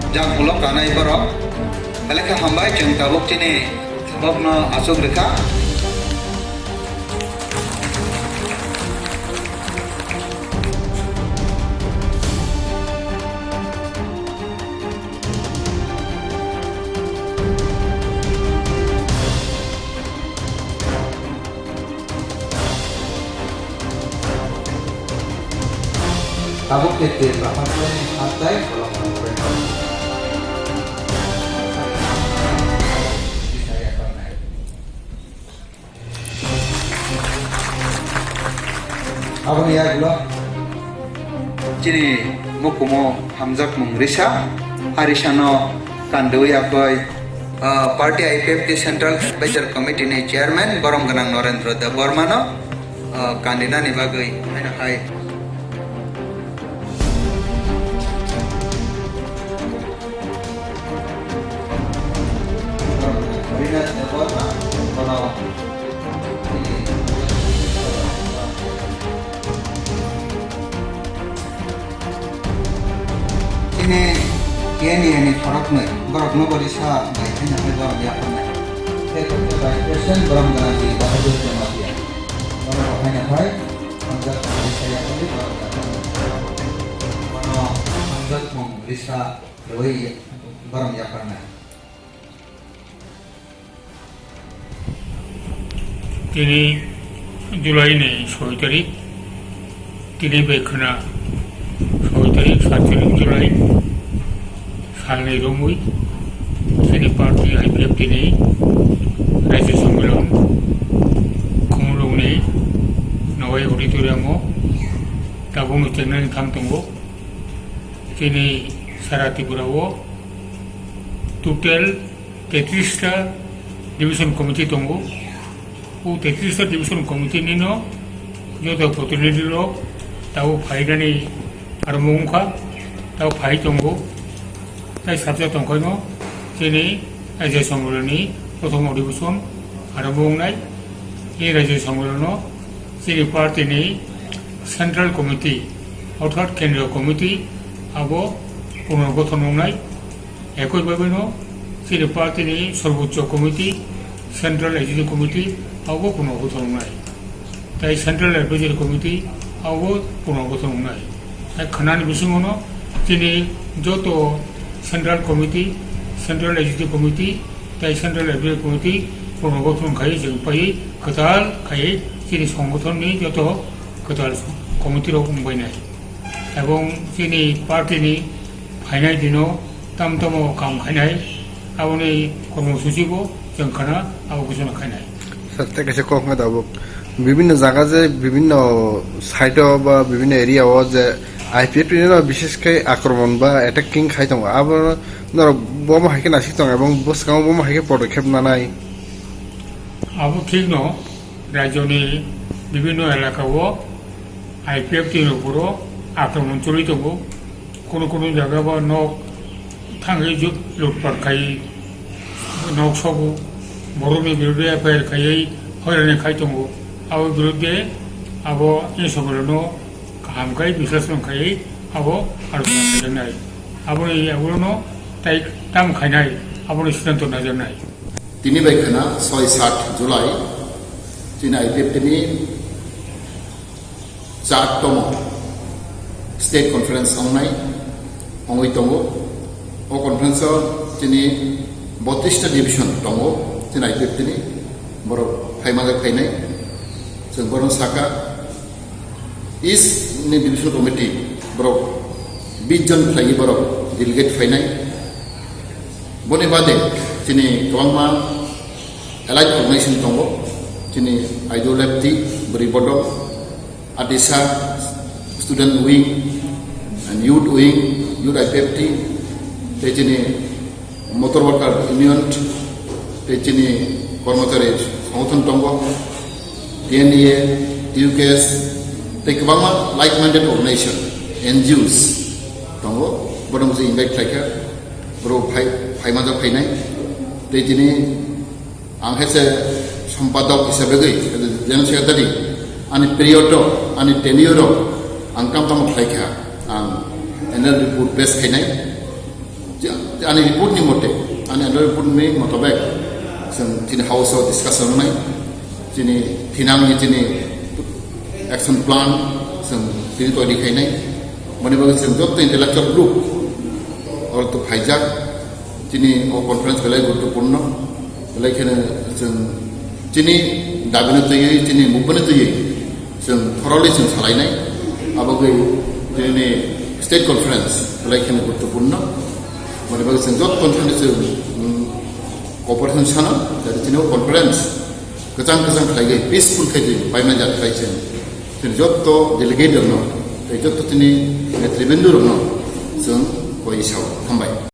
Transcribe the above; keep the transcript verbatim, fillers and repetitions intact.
Jang ulo kanai borok. Belai khe hambai, chwng tabuk chini bokno achuk rwkha. Tabuk khe tei kaham khe ni ha tai bolong rwkha. Aboni yagulo chini mukumu hamjakmung risa, a risano kandeui yakoi, ah, party I P F T Central Advisor Committee ni Chairman borom gwnang Narendra Debbarma no, ah, kandinani bagwi haino hai. Chini T N A ni khoroknwi borokno bo risa bai khaina hai borok yapharnai. Tei kok bai President borom gwnangni Bahadur Jamatia. Borok bo khaina hai hamjak risa yapharwi borok yapharnai. Bono hamjakmung risa rwui borok yapharnai. Tini July ni soi tarik, tini bai khwna soi tarik, sat tarik July salni romwi chini party I P F T ni Rajya Sammelan Khumulwng ni Nowai Auditorium o tabukno chengnani thang tongo. Chini sara Tripura o total tetris ta division committee tongo. O tetris ta division committee nino joto protinidhi rok tabuk phainani arombo wngkha, tabuk phai tongo. Tai sabjak tongkhaino chini Rajya Sammelan ni prothom adhibeshon arombo wngnai. E Rajya Sammelan no chini party ni Central Committee orthat Kendriya Committee abo punorgothon wngnai. Ekoi bhabe no chini party ni Sarbochcho Committee, Central Executive Committee abo puno gothon wngnai. Tai Central Advisory Committee abo puno gothon wngnai. Tai khwnani bisingo no chini joto Central Committee, Central Executive Committee tai Central Advisory Committee puno gothon khai jeng pai kwtal khai chini songgothon ni joto kwtal committee rok wngbai nai. Ebong chini party ni phainai dino tam tamo kam khainai, aboni kormosuchi bo chwng khana abo ghoshona khainai. Sir, tei kaisa kok wngkha tabuk, bibinno jaga je bibinno side o ba bibinno area o je I P F T no bishesh khe akromon ba attacking khai tongo, abo norok bomo hai khe nasik tongo ebong bwskango bomo hai khe podokhep nanai. Abo thik no, rajyoni bibinno elaka o I P F T ni uporo akromon choli tongo. Kono kono jaga bo nok thangwi ju-, lutpat khai, nok sogo, borokni birude F I R khaiwi hoirani khai tongo. Abo birude abo insomorano kaham khai bisleshon khaiwi abo alochona khaijaknai. Aboni yagulono tai tam khainai, abono siddhanto najaknai. Tini bai khwna soi sat July chini I P F T ni chartomo state conference ongnai ongwi tongo. O conference o chini botris ta division tongo chini I P F T ni, borok phaimajak phainai. Chwng borokno saka East ni division committee borok bis jon khlaiwi borok delegate phainai. Boni bade chini kwbangma allied organization tongo, chini I W L F T, Bwrwi Bodol, Adisa, Student Wing, and Youth Wing, Youth I P F T, tei chini Motor Worker Union, tei chini Kormochari Songothan tongo, T N D A, T U K S, tei kwbangma like-minded organization, N G Os tongo, borok se invite khlaikha, borok phai, phaimajak phainai, tei chini Ang khe se sompadok hisabe gwi, General Secretary, ani period o, ani tenure o, ang kam tamo khlai kha, ang annual report pass khainai. Ani report ni mote, ani annual report ni motabek, chwng chini house o discussion wngnai, chini thinang ni chini action plan, chwng tini toidi khainai. Mani bagwi chwng joto intellectual group, oro to phaijak, chini o conference belai guruttopurno. Belai kheno chwng chini dabino twiwi, chini mukbani twiwi chwng thoroughly chwng salainai. Abogwi chini state conference belai kheno guruttopurno. Mani bagwi chwng joto kheno chwng, mm, cooperation sana, jadi chini o conference kwchang kwchang khlaiwi peaceful khe chwng paimani jat khlai chwng. Chini joto delegate rokno, tei joto chini netribindu rokno chwng koi sao. Hambai.